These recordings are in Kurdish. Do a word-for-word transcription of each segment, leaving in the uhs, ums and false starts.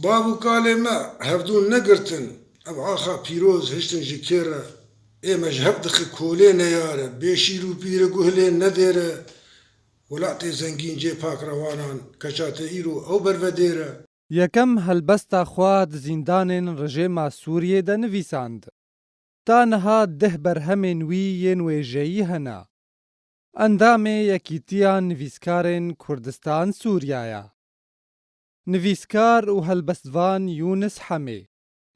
Bav û kalê me hevdûn negirtin, ev axa pîroz hiştin ji kê re. Ê me ji hev dixi kolê neyare, bê şîr û pîre guhilê nedêre. Welatê zengîn cê pakrewanan, keça te îro ew bervedêr e. Yekem helbesta xwe di zîndanên rejêma Sûriyê de nivîsand. Ta niha deh berhemên wî yên wêjeyî hene. Endamê Yekîtiya Nivîskarên Kurdistan Sûriya ye. Nivîskar û helbestvan Yûnis Hemê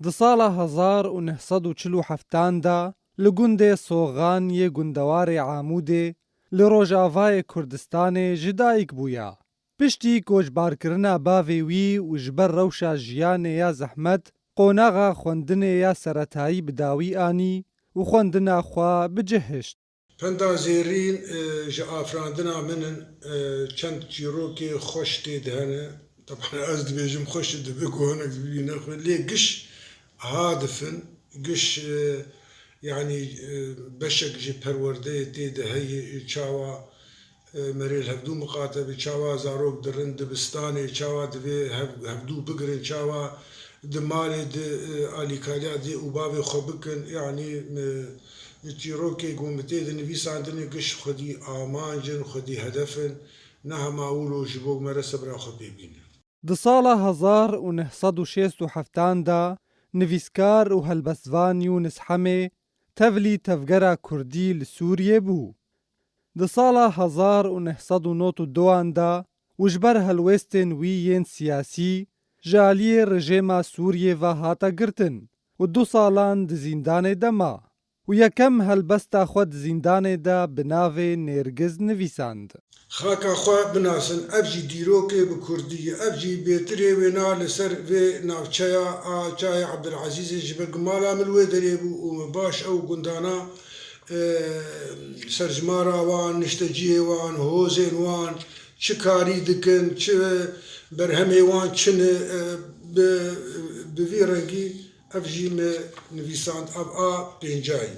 di sala hezar û neh sed û çil û heftan de li gundê Soxan yê gundewarê Amûdê li rojavayê Kurdistanê ji dayik bûye. Piştî koçbarkirina bavê wî û ji ber rewşa jiyanê ya zehmet, qonaxa xwendinê ya seretayî bi dawî anî û xwendina xwe bi cih hişt. Penda zêrîn, e, ji afirandina min in, e, çend çîrokê xweş tê de hene. Teban ez dibêjim xweş dibe ku hinek dibîne xwe. Lê giş hadif in, giş, e, yanî, e, beşek ji perwerdeyê tê de heye, çawa, e, merê li hevdû miqate be, çawa zarok dirin dibistanê, çawa divê hev-, hevdû bigirin, çawa di malê di, e, alîkariya dê û bavê xwe bikin. Yanî, e, çîrokê ku min tê de nivîsandinê giş xwedî amanc in, xwedî hedef in, ne hema wilo ji bo me re sebra xwe pê bîne. Di sala hezar û neh sed û şêst û heftan de nivîskar û helbestvan Yûnis Hemê tevlî tevgera Kurdî li Sûriyê bû. Di sala hezar û neh sed û nod û duan de û ji ber helwêstên wî yên siyasî ji aliyê rejêma Sûriyê ve hate girtin û du salan di zîndanê de ma û yekem helbesta xwe di zîndanê de bi navê Nêrgiz nivîsand. Xaka xwe binasin, ev jî dîrokê bi kurdî ye. Ev jî bêtirê wêna li ser vê navçeya a Çayê Ebdilezîzê ji ber ku mala min li wê derê bû û min baş ew gundana, e, serjimara wan, nişteciyê wan, hozên wan, çi karî dikin, çi berhemê wan çi ne, e, bi, bi vî rengî ev jî me nivîsand, ev a pêncayî.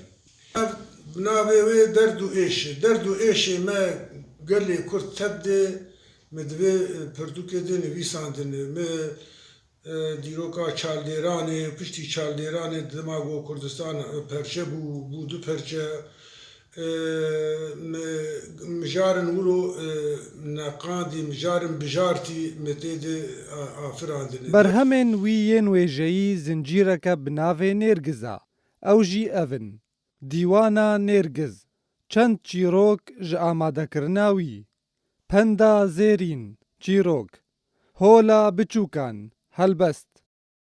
Ev bi navê wê Derd û Êş e. Derd û êşê me gelê Kurd tev de me di vê, e, pirtûkê de nivîsandine. Me, e, dîroka Çaldêranê, piştî Çaldêranê dema ku Kurdistan, e, perçe bû, bû du perçe. E, me, mijarin wilo, e, neqandî, mijarin bijartî me tê de, a, afirandine. Berhemên wî yên wêjeyî zincîreke bi navê Nêrgiz e. Ew jî ev in. Dîwana Nêrgiz, çend çîrok ji amadekirina wî. Penda Zêrîn, çîrok. Hola Biçûkan, helbest.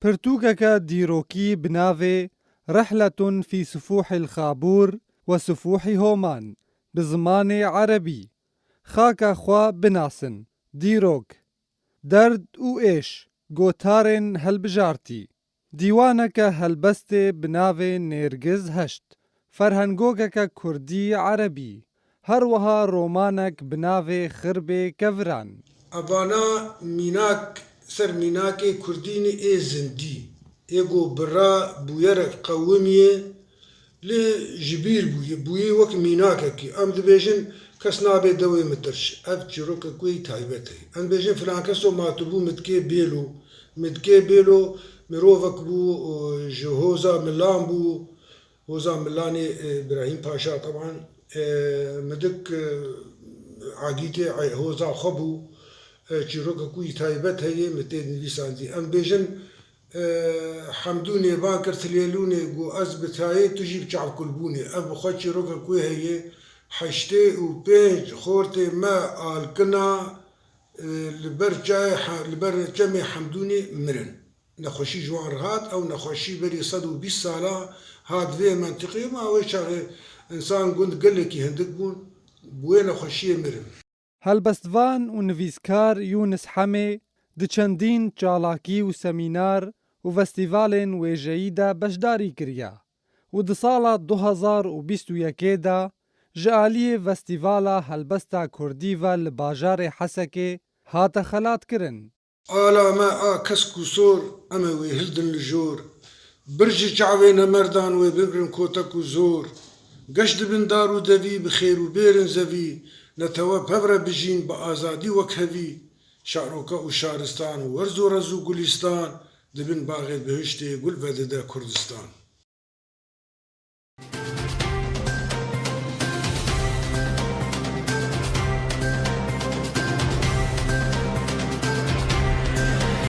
Pirtûkeke dîrokî bi navê Rihletun fî Sifûhil Xabûr we Sifûhî Homan bi zimanê erebî. Xaka xwe binasin, dîrok. Derd û êş, gotarên hilbijartî. Dîwaneke helbestê bi navê Nêrgiz heşt, ferhengogeke kurdî erebî, her wiha romanek bi navê Xirbê Keviran. Evana mînak ser mînakê kurdî ne ê zindî, ê ku bira bûyerek qewimiye, lê ji bîr bûye, bûye wek mînakekî. Em dibêjin, kes nabe dewê min tirş. Ev çîrokek wê yî taybet heye. Em dibêjin, filan keso matibû mitkê bêlo. Mitkê bêlo mirovek bû, e, ji hoza milan bû. Hoza milanê, e, Birahîm Paşa, teban, e, midik, e, agîtê, e, hoza xwe bû. E, çîrokek wî yî taybet heye, min tê nivîsandî. Em bêjin, e, Hemdûnê ban kir Tilêlûnê, got, ez bi tayê, tu jî bi çavkulbûnê. Ev bi xwe çîrokek wê heye. Heştê û pênc xortê me alkina, e, li ber çayê He-, li ber çemê Hemdûnê mirin. Nexweşî ji wan re hat, ew nexweşî berî sed û bîst sala hat vê mentiqê, ma wê çaxê însan gund gelekî hindik bûn, bi wê nexweşiyê mirin. Helbestvan û nivîskar Yûnis Hemê di çendîn çalakî û semînar û festîvalên wêjeyî de beşdarî kiriye û di sala du hezar û bîst û yekê de ji aliyê Festîvala Helbesta Kurdî ve li bajarê Hesekê hate xelatkirin. Ala me a kesk û sor, em ê wê hildin li jor. Bir ji çavê nemerdan wê bibrin kotek û zor. Geş dibin dar û devî, bi xêr û bêrin zevî. Netewe pev re bijîn, bi azadî wek hevî. Şaroka û şaristan, werz û rez û gulîstan, di bin baxê bihiştê gul vedide Kurdistan.